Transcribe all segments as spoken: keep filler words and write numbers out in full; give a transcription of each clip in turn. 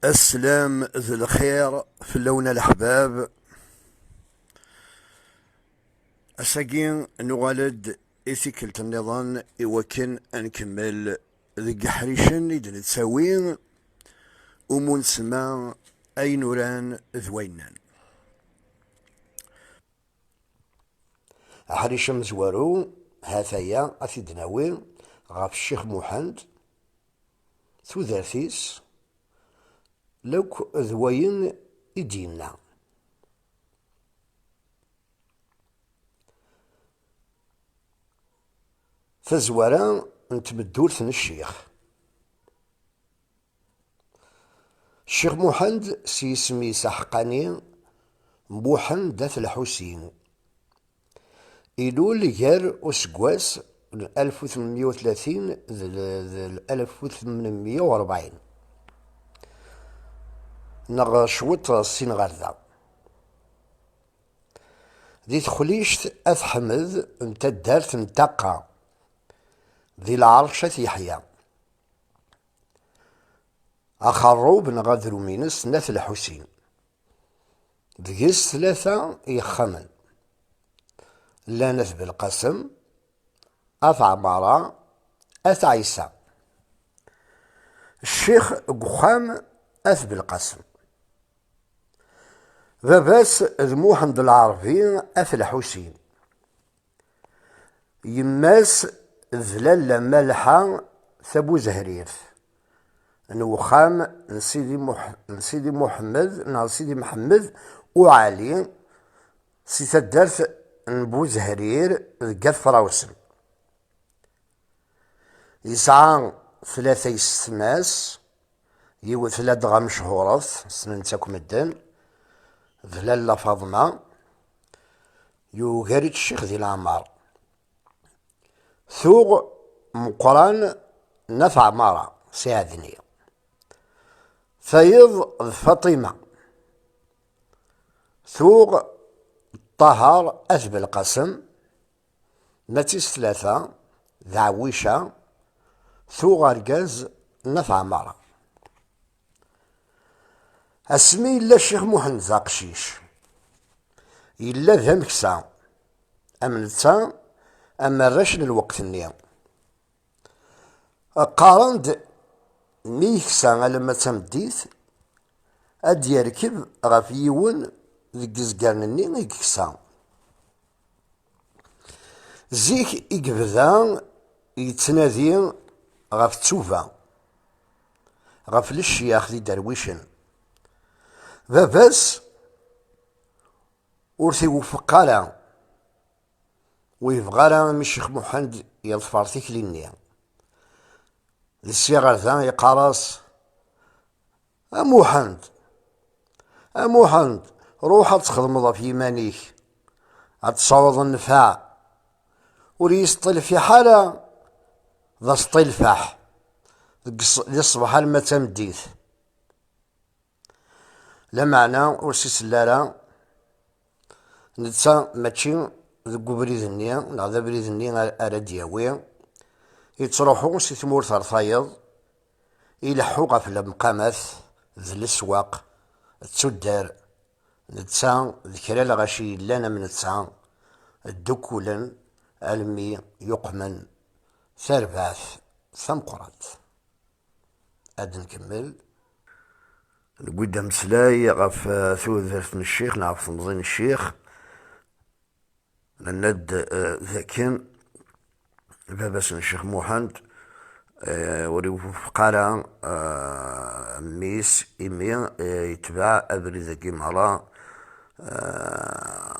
Aslam d lxir fell-awen a leḥbab. Ass-agi nuɣal-d i tikkelt nniḍen i wakken ad nkemmel deg iḥricen i d-nettawi umu nsemma ayen uran d wayennan. Aḥric amezwaru, ha-t-aya, ad t-id-nawi ɣef Ccix Muḥend, tudert-is, lakk d wayen i d-yenna. Tazwara n tmeddurt n Ccix. Ccix Muḥend s yisem-is aḥeqqani, Muḥend At Lḥusin, ilul gar useggas n alef u tmenmeyya u tlatin d l-, d l-, alef u tmenmeyya u rebɛin, neɣ cwiṭ sin ɣer da, di Texlict At Ḥmed n taddart n Taqqa, di Lɛerc At Yeḥya. Axerrub neɣ adrum-ines n At Lḥusin. Deg-s tlata yexxamen. Llan At Belqasem, At Ɛmara, At Ɛisa. Ccix deg uxxam At Belqasem. Baba-s d Muḥend Lɛerbi At Lḥusin. Yemma-s d lalla Malḥa Tabuzehrirt n uxxam n Sidi Muḥ-, n Sidi Muḥemmed neɣ Sidi Mḥemmed Uɛali, si taddart n Buzehrir deg At Frawsen. Yesɛa tlata yessetma-s, yiwet ladɣa mechuret, ssnen-tt akk medden, d lalla Faḍma, yugar-itt ccix di leɛmer. Tuɣ Meqqran n At Ɛmara, si Ɛedni. Tayeḍ d Faṭima. Tuɣ Ṭaher At Belqasem, mačči s tlata, d Ɛwica, tuɣ argaz n At Ɛmara. Asmi yella Ccix Muḥend d aqcic, yella d ameksa, am netta, am arrac n lweqt-nni. Qqaren-d, mi yeksa alamma d tameddit, ad d-yerkeb ɣef yiwen deg yizgaren-nni i yeksa. Zik i yebda yettnadi ɣef ttuba, ɣef lecyax d iderwicen. Baba-s ur t-iwufeq ara, ur yebɣi ara imi Ccix Muḥend yeḍfer tikli-nni. Di sya ɣer da yeqqar-as: "A Muḥend, a Muḥend, ruḥ ad txedmeḍ ɣef yiman-ik, ad tesɛuḍ nnfeɛ. Ur yi-sṭilfiḥ ara d asṭilfaḥ deg ṣ-, di ṣṣbeḥ alma d tameddit." Lameɛna ur s-isell ara, netta mačči deg ubrid-nni, neɣ d abrid-nni ar-, ara d-yawi. Yettruḥu si tmurt ar tayeḍ, ileḥḥu ɣef lemqamat d leswaq d tuddar, netta d kra lɣaci yellan am netta, ddukulen almi yuqmen tarbaɛt tameqqrant. Ad nkemmel. Newwi-d ameslay ɣef, eh, tudert n ccix, neɣ ɣef temẓi n ccix. Nenna-d, eh, dakken baba-s n Ccix Muḥend, eh, ur iwufeq ara, eh, mmi-s, imi, eh, yetbeɛ abrid-agi merra, eh,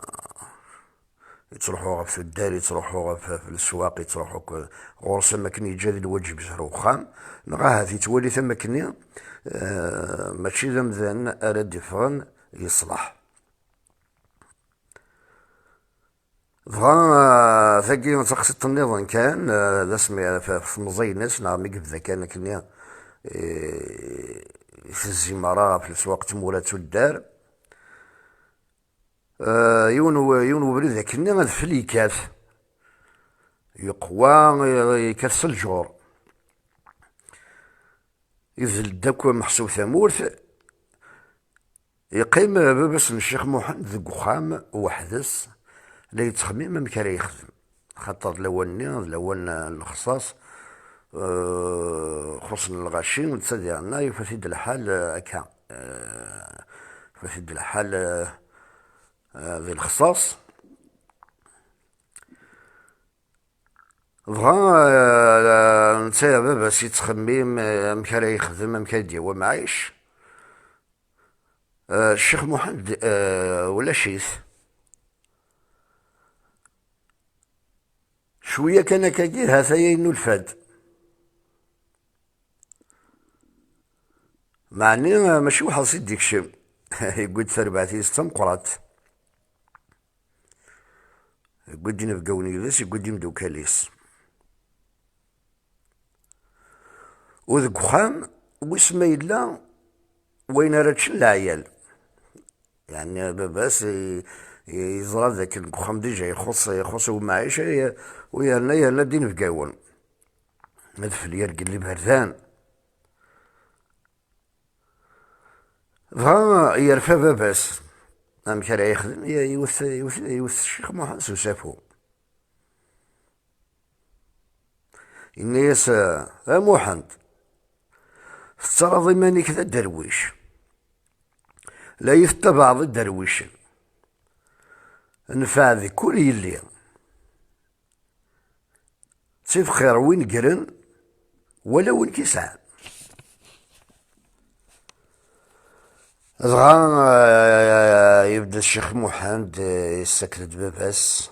yettruḥu ɣef tuddar, yettruḥu ɣef, ɣef leswaq, yettruḥu k-, ɣur-s am akken yeǧǧa di lwaǧib ar uxxam, neɣ ahat yettwali-t am akken, eh, mačči d amdan ara d-iffɣen yeṣleḥ. Dɣa, eh, tagi d taqsiṭ nniḍen kan, eh, d asmi ɣef, ɣef temẓi-ines, neɣ mi yebda kan akkenni, eh, itezzi merra ɣef leswaq, tmura d tuddar. Eh, yiwen u-, yiwen ubrid akkenni adfel yekkat. Yeqwa, eh, yekkat s lǧur. Idel-d akk meḥsub tamurt, Yeqqim baba-s n Ccix Muḥend deg uxxam weḥd-s, la yettxemmim amek ara yexdem, xaṭer d lawan-nni d lawan n lexṣaṣ, eh, xuṣṣen lɣaci, netta diɣenna yufa-t-id lḥal, eh, akka, eh, yufa-t-id lḥal, eh, eh, di lexṣaṣ. Dɣa, eh, netta baba-s yettxemmim, eh, amek ara yexdem, amek ara d-yawi amɛic. Eh, Ccix Muḥend, eh, ulac-it. Cwiya kan akkagi, ha-t-aya yennulfa-d. Meɛni, eh, mačči weḥd-s i d-ikcem. Yewwi-d tarbaɛt-is d tameqqrant. Yewwi-d inebgawen yid-s, yewwi-d imeddukal-is. U deg uxxam, wis ma yella wayen ara ččen leɛyal. Yeɛni baba-s i-, i-, yeẓra dakken deg uxxam dija ixuṣ, ixuṣ umɛic, i-, u yerna, yerna-d inebgawen. Adfel yergel d iberdan. Dɣa yerfa baba-s. Amek ara yexdem? Y-, yewwet, yewwet, yewwet Ccix Muḥend s usafu. Yenna-yas: "A Muḥend, tettarraḍ iman-ik d aderwic, la yi-tettabaɛeḍ iderwicen. Nfeɛ di kul yelli. Ttif xir win gren, wala win k-isɛan." Dɣa, eh, yebda Ccix Muḥend, eh, yessaked-d baba-s.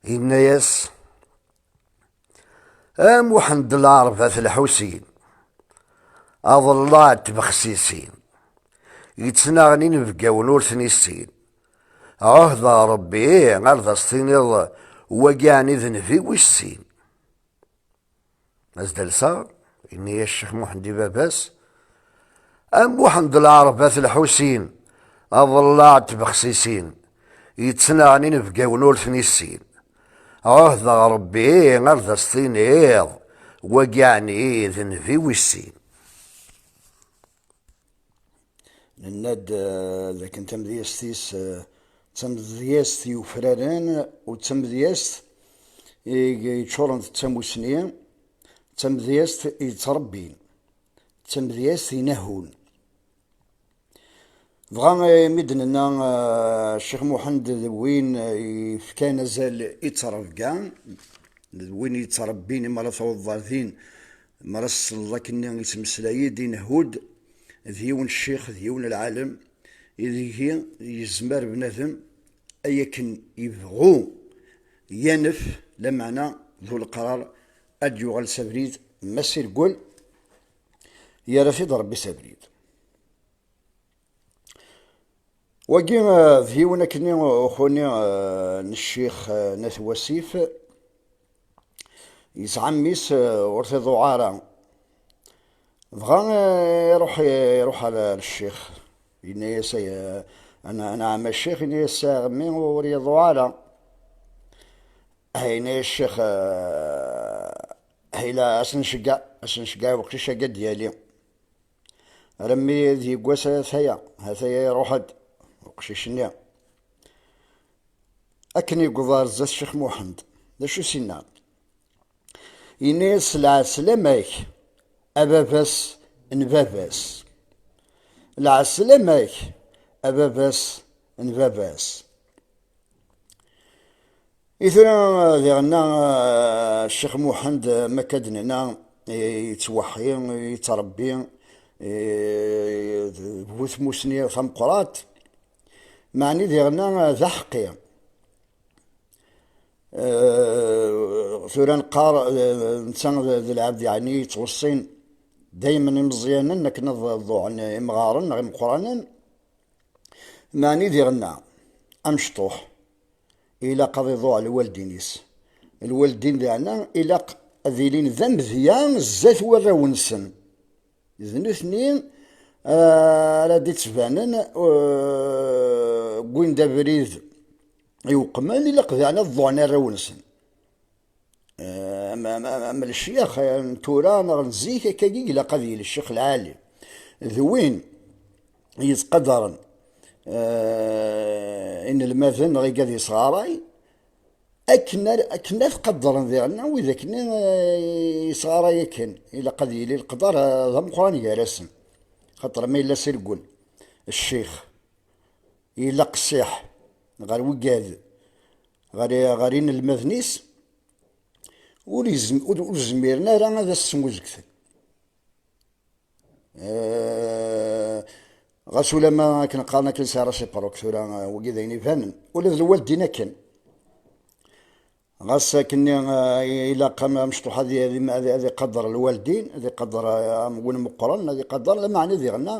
Yenna-yas: "A Muḥend Lɛerb At Lḥusin, aḍellaɛ n tbexsisin, yettnaɣen inebgawen ur ten-issin. Ɛuhdeɣ Rebbi, ar d as-tiniḍ, wagi ɛni d nnbi wis sin." As-d-alseɣ, yenna-yas Ccix Muḥend i baba-s: "A Muḥend Lɛerb At Lḥusin, aḍellaɛ n tbexsisin, yettnaɣen inebgawen ur ten-issin. Ɛuhdeɣ Rebbi, ar d as-tiniḍ, wagi ɛni d nnbi wis sin." Nenna-d, eh, dakken tamedyazt-is, eh, d tamedyazt yufraren, u d tamedyazt i, yeččuren d tamusni, d tamedyazt yettrebbin, d tamedyazt inehhun. Dɣa, eh, mi d-nenna, eh, Ccix Muḥend d win, eh, yefkan azal i ttrebga, d win yettrebbin, mi ara tawḍeḍ ar din, mi ara tessneḍ akkenni yettmeslay-d, inehhu-d, d yiwen ccix, d yiwen lɛalem, ideg yezmer bnadem ay akken yebɣu yanef, lameɛna d uleqrar ad d-yuɣal s abrid, ma s irgel, yerra-t-id Rebbi s abrid. Wagi, eh, d yiwen akkenni uxuni, eh, n ccix, eh, n At Wasif. Yesɛa mmi-s, eh, ur t-iḍuɛ ara. Dɣa, eh, iruḥ, iruḥ ar, ar ccix. Yenna-yas: "Ay, eh, ana, ana ɛemma ccix." Yenna-yas: "Sɛiɣ mmi ur iḍuɛ ara." Eh, yenna-yas ccix: "Eh, ila as-nceggeɛ, as-nceggeɛ i weqcic-agi ad d-yali." Armi d yeggas, ha-t-aya, ha-t-aya iruḥ-d uqcic-nni. Akken yewweḍ ar zdat Ccix Muḥend, d acu s-yenna? Yenna-yas: "Lɛeslama-k, a baba-s n baba-s. Lɛeslama-k, a baba-s n baba-s." I tura, diɣenna, eh, Ccix Muḥend, eh, ma akka d-nenna, eh, yettweḥḥi, yettrebbi, eh, d bu tmusni tameqqrant, meɛni diɣenna, eh, d aḥeqqi. Eh, tura neqqar, eh, netta d, d lɛebd yeɛni yettweṣṣin daymen imeẓyanen akken ad ḍuɛen imɣaren neɣ imeqqranen. Meɛni diɣenna, amecṭuḥ ilaq ad iḍuɛ lwaldin-is. Lwaldin diɣenna ilaq ad ilin d amedya zdat warraw-nsen. D nutni, eh, ara d-ittbanen, eh, wwin-d abrid iweqmen, ilaq diɣenna ad ḍuɛen arraw-nsen. Eh, am, am, am, am lecyax, eh, n tura neɣ n zik, akkagi ilaq ad yili ccix lɛali. D win yettqadaren, eh, inelmaden neɣ igad yesɣaray, akken ar-, akken ad qadren diɣen wid akken, eh, yesɣaray akken. Ilaq ad yili leqder, eh, d ameqqran gar-asen. Xaṭer ma yella s irgel, ccix, yella qessiḥ ɣer wigad, ɣer, ɣer inelmaden-is, ur yezm-, ur, ur zmiren ara ad as-smuzgten. Eh, ɣas ulama akken qqaren akken c'est réciproque tura, eh, wagi d ayen ibanen. Ula d lwaldin akken. Ɣas akkenni, eh, ilaq am-, amecṭuḥ ad i-, ad i-, ad i-, ad iqader lwaldin, ad iqader, eh, am win meqqren, ad iqader, lameɛna diɣenna,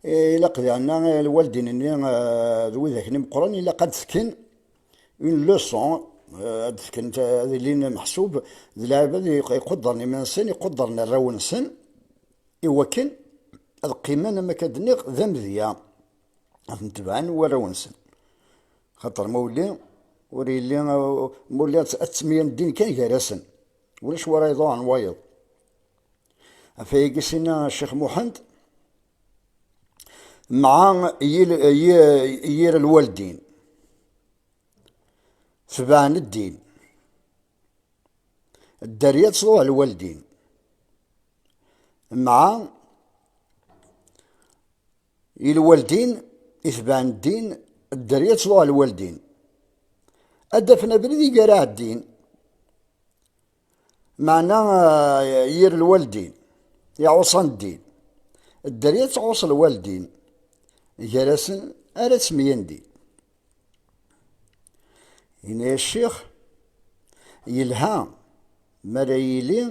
eh, ilaq diɣenna, eh, lwaldin-nni, eh, d widak-nni meqqren, ilaq ad d-fken une leçon, eh, ad d-fken, ad ilin meḥsub d lɛibad iq-, iquddren iman-nsen, iquddren arraw-nsen, iwakken ad qqimen, am akka d-nniɣ, d amedya, ad ten-tebɛen warraw-nsen. Xaṭer ma uli, ur yelli, ma uli ad, ad ttemyandin kan gar-asen. Ulac wara iḍuɛen wayeḍ. Ɣef wayagi s-yenna Ccix Muḥend, mɛa yil-, yi-, yir lwaldin, tebɛen ddin. Dderya ad tḍuɛ lwaldin. Mɛa i lwaldin itebɛen ddin, dderya ad tḍuɛ lwaldin. Ad d-afen abrid i gar-, iɛeddin. Meɛna, eh, yir lwaldin iɛuṣan ddin, dderya ad tɛuṣ lwaldin, gar-asen ara ttemyandin. Yenna-yas ccix, yelha mi ara yili,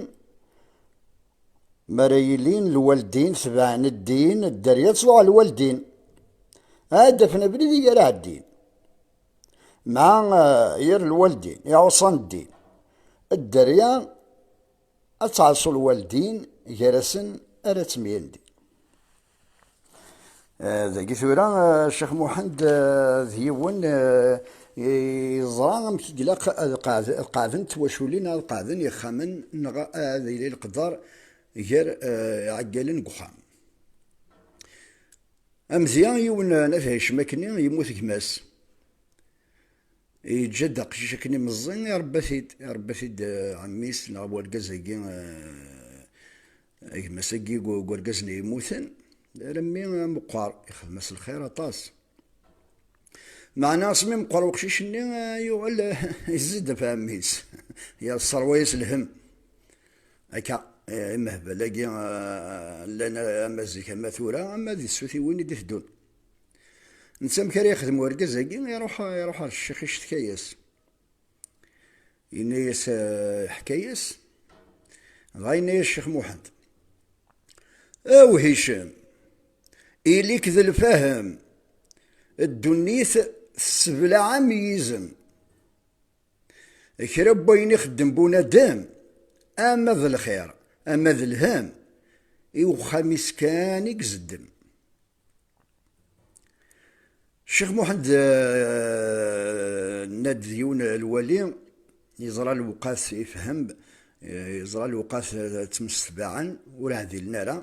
mi ara yilin lwaldin tebɛen ddin, dderya ad tḍuɛ lwaldin. Ad d-afen abrid i gar-, iɛeddin. Mɛa, eh, yir lwaldin iɛuṣan ddin, dderya ad tɛeṣu lwaldin, gar-asen ara ttemyandin. Eh, dagi tura, eh, Ccix Muḥend, eh, d yiwen, eh, yeẓra amek i ilaq ad qeɛd-, ad qeɛdent twaculin, ad qeɛden yexxamen, neɣ ad yili leqder gar, eh, iɛeggalen deg uxxam. Amedya, yiwen n at Hicem akkenni, yemmut gma-s. Yeǧǧa-d aqcic akken imeẓẓi, iṛebba-t-id, iṛebba-t-id, eh, ɛemmi-s neɣ wergaz-agi, eh, gma-s-agi n u-, n wergaz-nni yemmuten, armi meqqer, ixdem-as lxir aṭas. Meɛna asmi meqqer uqcic-nni, eh, yuɣal, eh, izzi-d ɣef ɛemmi-s, yerṣerwa-yas lhemm. Akka, eh, imehbal-agi, eh, llan ama zik ama tura, ama di tsutiwin i d-iteddun. Netta amek ara yexdem urgaz-agi? Iruḥ, iruḥ ɣer ccix, icetk-as. Yenna-yas, eh, yeḥka-yas. Dɣa yenna-yas Ccix Muḥend: "Aw Hicem, ili-k d lfahem, ddunit tesseblaɛ am yizem. Kra n wayen ixeddem bunadem, ama d lxir, ama d lhemm, i uxxam-is kan i izeddem." Ccix Muḥend, eh, nna-d d yiwen lwali, yeẓra lewqat ifhem, eh, yeẓra lewqat, eh, ttemsetbaɛen, ur ɛdilen ara.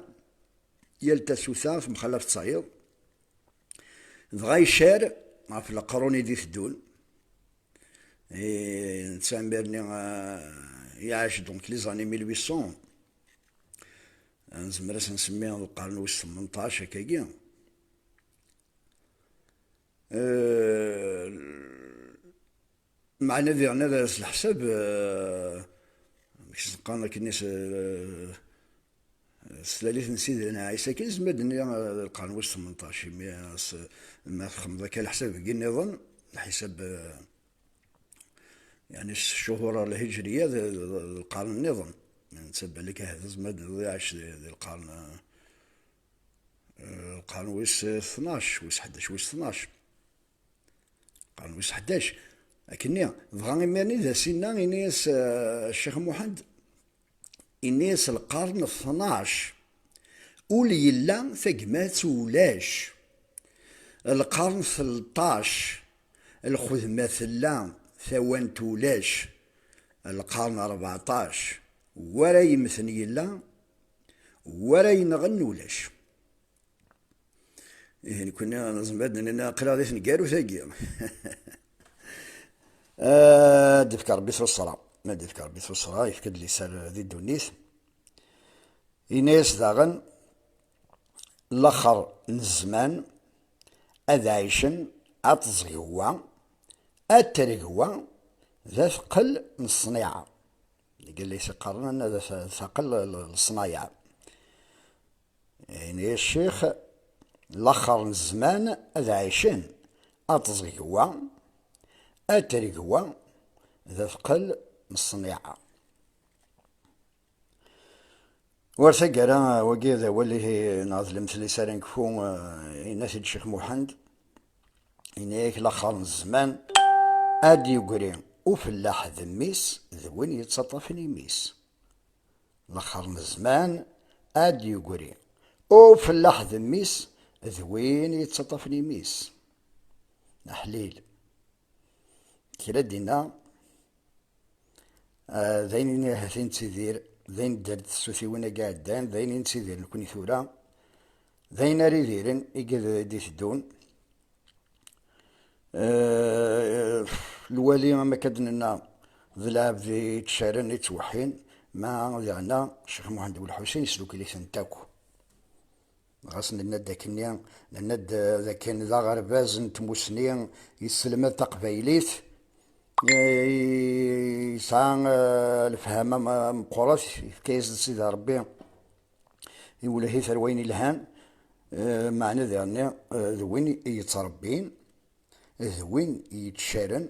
Yal tasuta temxalaf d tayeḍ. Dɣa icar ɣef leqrun i d-iteddun. Eh, netta imir-nni, eh, iɛac donc les années mille huit cents. Nezmer ad s-nsemmi lqern wis tmenṭac akkagi. Eh, meɛna diɣen ad s leḥsab, eh, amek s-qqaren akken s, eh, s tlalit n Sidna Ɛisa kan, nezmer ad d-nini, eh, lqern wis tmenṭac, imi s-, ma txedmeḍ akka leḥsab deg nniḍen, lḥisab, eh, yeɛni s ccuhur lhijriya d, d, d lqern nniḍen. Netta balak ahat tezmer ad d-iɛac di, di lqern, eh, lqern wis tnac, wis ḥdac, wis tnac. Lqern wis ḥdac. Akkenni, dɣa imir-nni d as-inna, ini-as, eh, Ccix Muḥend, ini-as lqern tnac, ul yella, tagmat ulac. Lqern tleṭṭac, lxedma tella, tawant ulac. Lqern rbeɛṭac, wara yemmten yella, wara yenɣen ulac. Ihi nekkni nezmer ad d-nini aql-aɣ di tneggarut-agi. Ad d-ifk Ṛebbi tuṣṣra. Ad d-ifk Ṛebbi tuṣṣra, yefka-d liser di ddunit. Yenna-yas daɣen, laxer n zzman ad ɛicen, ad teẓg wa, ad terg wa, d ateqqel n ṣṣniɛa. Deg lli s-iqqaren ad t-, taqel l-, leṣnaya. Yenna-yas ccix, laxer n zzman ad ɛicen, ad teẓg wa, ad terg wa, d ateqqel n ṣṣniɛa. War taggara, wagi d awal ihi neɣ d lemtel i s ara nekfu, eh, yenna-t-id Ccix Muḥend, yenna-yak laxer n zzman ad d-yegri ufellaḥ d mmi-s d win yettaṭṭafen imi-s. Laxer n zzman ad d-yegri ufellaḥ d mmi-s d win yettaṭṭafen imi-s. Aḥlil. Kra dinna, ah, d ayen i ahat i nettidir, d ayen ddert tsutiwin-agi iɛeddan, d ayen i nettidir nekni tura, d ayen ara idiren i d-, d-iteddun. Eh, lwali, am akka d-nenna, d lɛebd i yettcaren, i yettweḥḥin, ma diɣenna Ccix Muḥend Welḥusin isdukkel-itent akk. Ɣas nenna-d akkenni, nenna-d d akken d aɣerbaz n tmusni, yesselmad taqbaylit, eh, yesɛa, eh, lefhama m-, meqqret, yefka-yas-d Sidi Ṛebbi i ulahit ar wayen ilhan, eh, meɛna diɣenni, eh, d win i yettṛebbin, d win i yettcaren,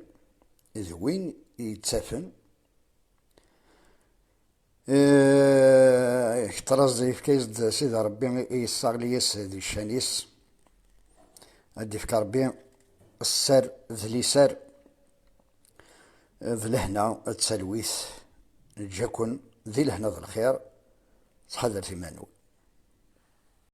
d win i yettafen. Eh, kṭraz yefka-yas-d Sidi Ṛebbi i yessaɣli-yas di ccan-is, ad d-ifk Ṛebbi sser d liser, d lehna d talwit. Neǧǧa-ken di lehna d lxir, ttḥadaret iman-nwen.